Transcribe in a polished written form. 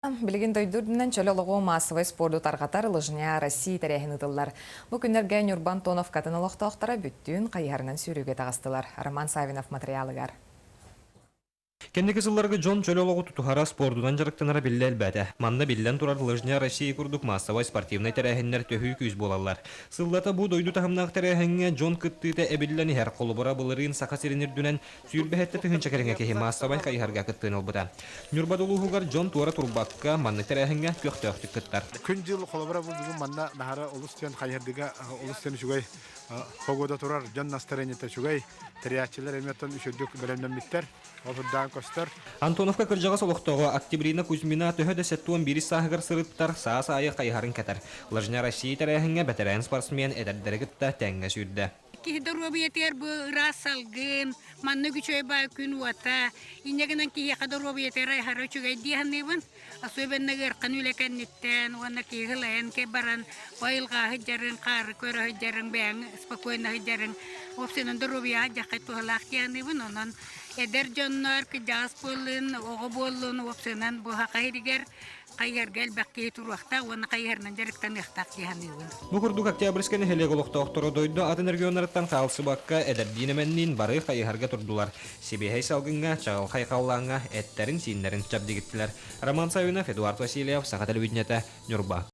Билигин дойду үрдүнэн чөл олоҕу маассабай спорду тарҕатар Лыжня России тэрээһин ыытыллар. Бу күннэргэ Ньурба Антоновкатын олохтоохторо бүттүүн хайыһарынан сүүрүүгэ таҕыстылар. Роман Савинов матырыйаалыгар. Кэнники сылларга дьон чөл олоҕу тутуһара, спордунан дьарыктанара биллэ элбээтэ. Манна биллэн турар Лыжня России курдук маассабай спортивнай тэрээһиннэр төһүү күүс буолаллар. Сыллата бу дойду таһымнаах тэрээһиҥҥэ дьон кыттыыта эбиллэн иһэр. Холобура, былырыын Саха сирин үрдүнэн 27 тыһыынча кэриҥэ киһи маассабай хайыһарга кыттыыны ылбыта. Ньурба улууһугар дьон туора турбакка, маннык тэрээһиҥҥэ көхтөөхтүк кыттар. Күн-дьыл холобура бу бүгүн манна наһара олус диэн хайыһардыга олус диэн үчүгэй погода турар, дьон настроениета үчүгэй, тэрийээччилэр эмиэ оттон үчүгдүк бэлэмнэммиттэр, ол сырдаан көстөр. Антоновка кырдьаҕас олохтооҕо Октябрина Кузьмина төһө да 71 сааһыгар сырыттар, саас аайы хайыһарын кэтэр. Лыжня России тэрээһиҥҥэ бэтэрээн спортсмен эдэрдэри кытта тэҥҥэ сүүрдэ. Киһи доруобуйатыгар бу ыраас салгын, маннык үчүгэй баай күн уота, инньэ гынан киһиэхэ доруобуйатыгар аһара үчүгэй дии саныыбын. Особенно ыарахан үлэ кэнниттэн уонна киһи ылайан баран айылҕа сылдьарын, хаары көрө сылдьарыҥ, бэйэҥ спокойно сылдьарыҥ, уопсайынан доруобуйаҕа дьахай туһалаах дии саныыбын. Онон эдэр дьоннор кырдьаҕас буоллун, оҕо буоллун, уопсайынан бу саха сиригэр хайыһарга элбэх киһи туруохтаах уонна хайыһарынан дьарыктаныахтаах дии саныыбын. Бу курдук Октябрьскай нэһилиэк олохтоохторо дойду атын регионнарыттан хаалсыбакка эдэрдиин-эмэнниин бары хайыһарга турдулар. Сибиэһэй салгыҥҥа, чаҕылхай халлааҥҥа эттэрин-сииннэрин чэбдигиттилэр. Роман Саввинов, Эдуард Васильев, Саха телевидениетэ, Ньурба.